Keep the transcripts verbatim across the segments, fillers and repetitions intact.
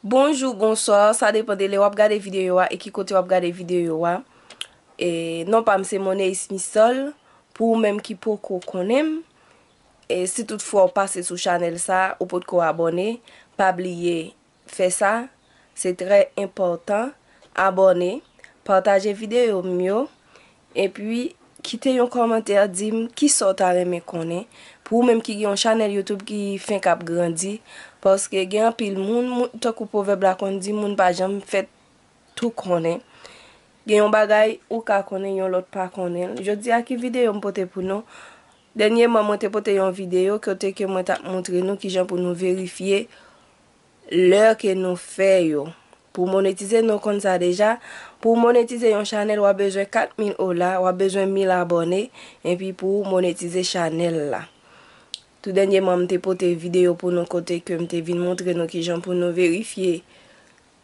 Bonjou, bonswa, sa depann de lè w ap gade videyo a e ki kote w ap gade videyo a. E non pa m se Moneis Misol. Pou ou menm ki poko konnen m, e si toutfwa w pase sou chanèl sa, ou potko abòne, pa bliye fè sa, se trè enpòtan. Abòne, pataje videyo m yo, epi kite yon kòmantè, di m kisa w ta renmen konnen. Pou ou menm ki gen yon chanèl YouTube ki fenk ap grandi, paske gen anpil moun, moun tankou pwovèb la konn di, moun pa janm fèt tou konnen. Gen yon bagay ou ka konnen, yon lòt pa konnen l. Jodi a, ki videyo m pote pou nou? Dènyèman, mwen te pote yon videyo kote ke mwen t ap montre nou kijan pou nou verifye lè ke nou fè yo. Pou monetize, nou konn sa deja. Pou monetize yon chanèl, w ap bezwen kat mil dola, w ap bezwen mil abòne, epi pou monetize chanèl la. Tou dènyèman, m te pote videyo pou nou kote ke m te vin montre nou kijan pou nou verifye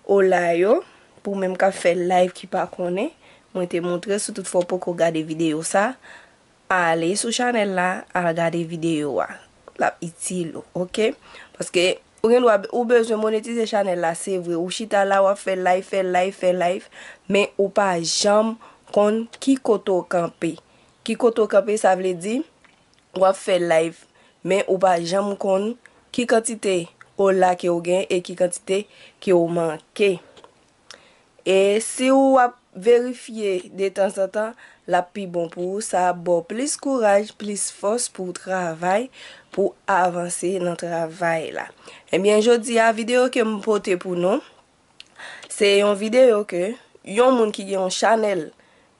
dola yo. Pou menm k ap fè live ki pa konnen, mwen te montre, si toutfwa w poko gade videyo sa, ale sou chanèl la, al gade videyo a. L ap itil ou, oke? Paske ou gen dwa, ou bezwen monetize chanèl la, se vre. Ou chita la, w ap fè live, fè live, fè live, men ou pa janm konn ki kote w kanpe. Ki kote w kanpe, sa vle di, w ap fè live, men ou pa janm konn ki kantite dola ke w gen e ki kantite ke w manke. E si w ap verifye detanzantan, l ap pi bon pou ou, sa ap ba w plis kouraj, plis fòs pou w travay, pou w avanse nan travay la. Ebyen, jodi a, videyo ke m pote pou nou, se yon videyo ke yon moun ki gen yon chanèl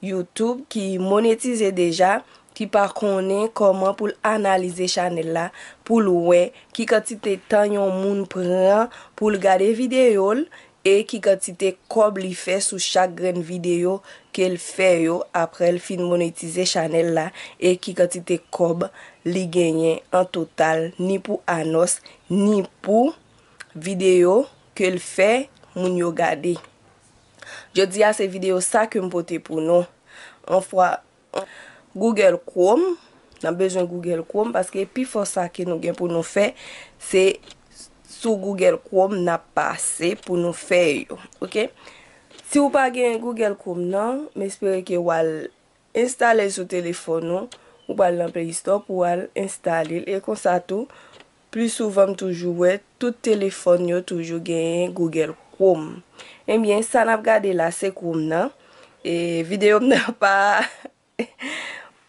YouTube ki monetize deja, ki pa konnen kòman pou l analize chanèl la, pou l wè ki kantite tan yon moun pran pou l gade videyo l e ki kantite kòb li fè sou chak grenn videyo ke l fè yo apre l fin monetize chanèl la, e ki kantite kòb li genyen an total, ni pou anons, ni pou videyo ke l fè moun yo gade. Jodi a, se videyo sa ke m pote pou nou. Anfwa, Google Chrome, n ap bezwen Google Chrome, paske pifò sa ke nou gen pou nou fè, se sou Google Chrome n ap pase pou nou fè yo, oke? Si w pa gen Google Chrome nan, m espere ke w al enstale l sou telefòn ou, ou pral nan Play Store pou w al enstale l. E konsa tou, pli souvan m toujou wè tout telefòn yo toujou genyen Google Chrome. Ebyen, sa n ap gade la, se Chrome nan. E videyo m nan pa,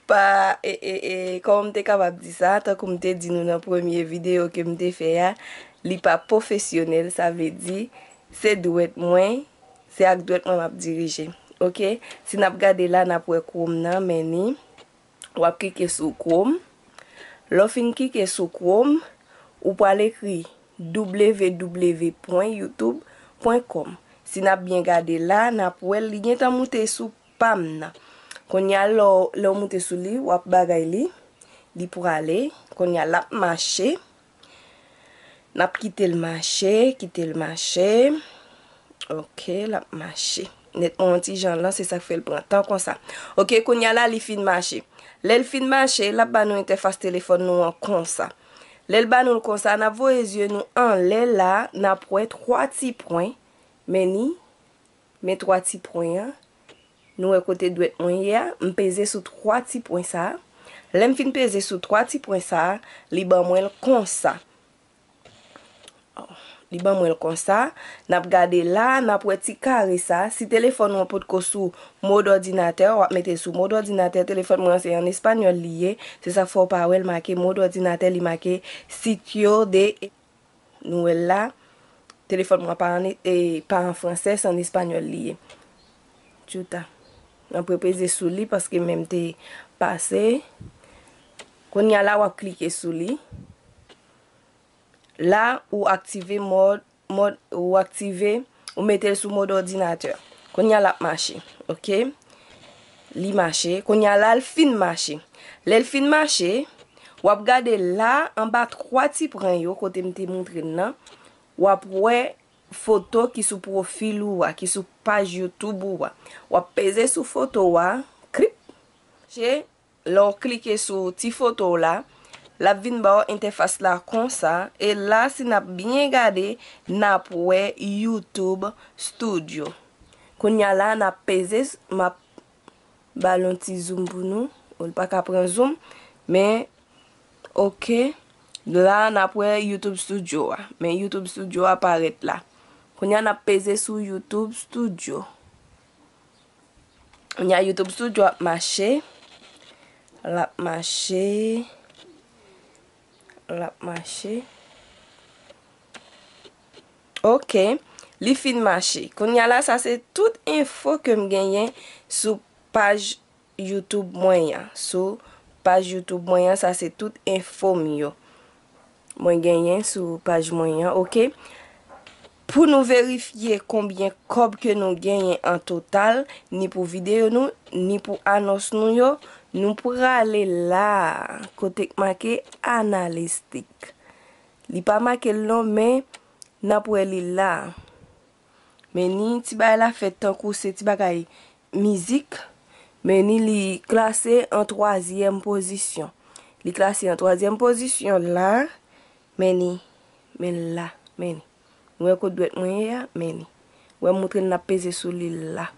pa, e, e, e, kòman m te kapab di sa, tankou m te di nou nan premye videyo ke m te fè a, li pa pwofesyonèl, sa vle di, se dwèt mwen, se ak dwèt mwen m ap dirije. Oke? Si n ap gade la, n ap wè Chrome nan, men ni. W ap klike sou Chrome. Lè w fin klike sou Chrome, ou pral ekri w w w pwen youtube pwen kòm. Si n ap byen gade la, n ap wè l, li gentan moute sou pa m nan. Kounye a, lè w, lè w moute sou li, w ap bagay li, li prale. Kounye a, l ap mache. N ap kite l mache, kite l mache. Oke, l ap mache. Nèt mwen yon ti jan lan, se sa k fè l pran tan konsa. Oke, kounye a la, li fin mache. Lè l fin mache, l ap ba nou entèfas telefòn nou an konsa. Lè l ba nou l konsa, n ap voye zye nou anlè la, n ap wè twa ti pwen. Men ni, men twa ti pwen an. Nou wè kote dwèt mwen ye a, m peze sou twa ti pwen sa a. Lè m fin peze sou twa ti pwen sa a, li ban mwen l konsa. Li ban mwen l konsa. N ap gade la, n ap wè ti kare sa. Si telefòn ou an potko sou mòd òdinatè, w ap mete l sou mòd òdinatè. Telefòn mwen an se an espanyòl li ye. Se sa k fè w pa wè l make mòd òdinatè, li make sitio de Nou wè l la, telefòn mwen pa an, e, pa an fransè, se an espanyòl li ye. Chuta. N ap repeze sou li paske men m te pase. Kounye a la, w ap klike sou li. La, ou aktive mòd, mòd, ou aktive, ou mete l sou mòd òdinatè. Kounye a, l ap mache, oke? Li mache. Kounye a la, l fin mache. Lè l fin mache, w ap gade la, anba twa ti pwen yo, kote m te montre n nan, w ap wè foto ki sou pwofil ou a, ki sou paj YouTube ou a. W ap peze sou foto w a, klip, mache, lè w klike sou ti foto w la, L ap vin ba w entèfas la konsa, e la si n ap byen gade, n ap wè YouTube Studio. Kounye a la, n ap peze, m ap ba l yon ti zoom pou nou. Ou pa ka pran zoom, men, ok. La, n ap wè YouTube Studio a. Men YouTube Studio a parèt la. Kounye a, n ap peze sou YouTube Studio. Kounye a, YouTube Studio ap mache. L ap mache. L ap mache. Ok. Li fin mache. Kounye a la, sa se tout enfo ke m genyen sou paj YouTube mwen an. Sou paj YouTube mwen an, sa se tout enfo m yo. Mwen genyen sou paj mwen an, ok? Pou nou verifye konbyen kòb ke nou genyen an total, ni pou videyo nou, ni pou anons nou yo, nou prale la, kote k make analistik. Li pa make l non, men n ap wè li la. Men ni ti bagay la fèt tankou se ti bagay mizik, men ni li klase an twazyèm pozisyon. Li klase an twazyèm pozisyon la, men ni, men la, men ni. Ou wè kot dwèt mwen ye a, men ni. Ou wè m montre n ap peze sou li la.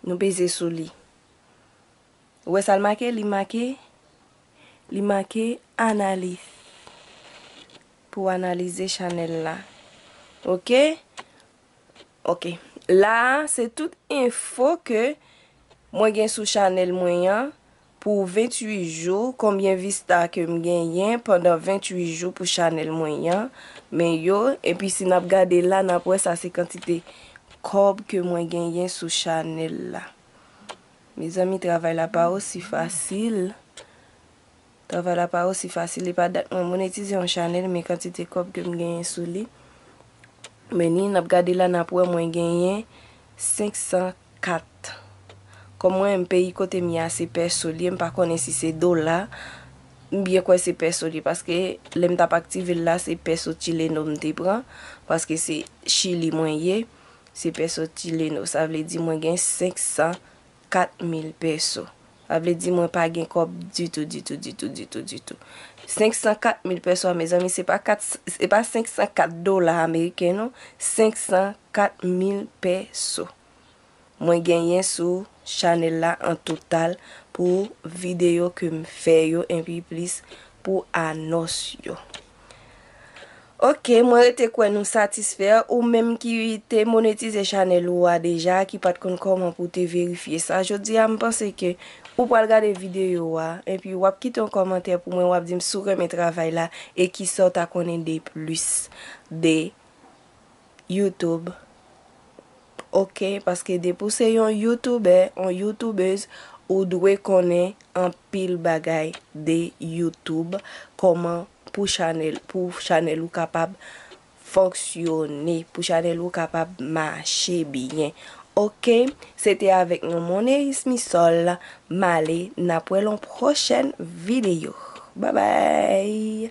Nou peze sou li. Ou wè sa l make? Li make, li make analiz. Pou analize chanèl la. Ok? Ok. La a, se tout enfo ke mwen gen sou chanèl mwen an pou venntuit jou, konbyen vista ke m genyen pandan venntuit jou pou chanèl mwen an, men yo, epi si n ap gade la, n ap wè sa se kantite kòb ke mwen genyen sou chanèl la. Mezanmi, travay la pa osi fasil. Travay la pa osi fasil. Li pa dat mwen monetize yon chanèl, men kantite kòb ke m genyen sou li. Men ni, n ap gade la, n ap wè mwen genyen senk san kat. Kòm mwen menm peyi kote m ye a se pèso li ye, m pa konnen si se dola. M byen kwè se pèso li ye, paske lè m t ap aktive l la, se pèso chileno m te pran, paske se Chili mwen ye, se pèso chileno. Sa vle di mwen gen senk san kat mil pèso. Sa vle di mwen pa gen kòb ditou, ditou, ditou, ditou, ditou. Senk san kat mil pèso a, mezanmi, se pa kat, se pa senk san kat dola ameriken, non. Senk san kat mil pèso. Mwen genyen sou chanèl la an total pou videyo ke m fè yo, enpi plis pou anons yo. Ok, mwen rete kwè nou satisfè. Ou menm ki te monetize chanèl ou a deja, ki pa t konn kòman pou te verifye sa, jodi a m panse ke ou pral gade videyo a, epi w ap kite yon kòmantè pou mwen, w ap di m si w renmen travay la e kisa w ta konnen de plis de YouTube. Ok, paske depi w se yon youtubè, yon youtubèz, ou dwe konnen anpil bagay de YouTube, kòman pou chanèl, pou chanèl ou kapab fonksyone, pou chanèl ou kapab mache byen. Ok, se te avèk nou Moneris Misol, m ale, n ap wè l yon pwochèn videyo. Babay!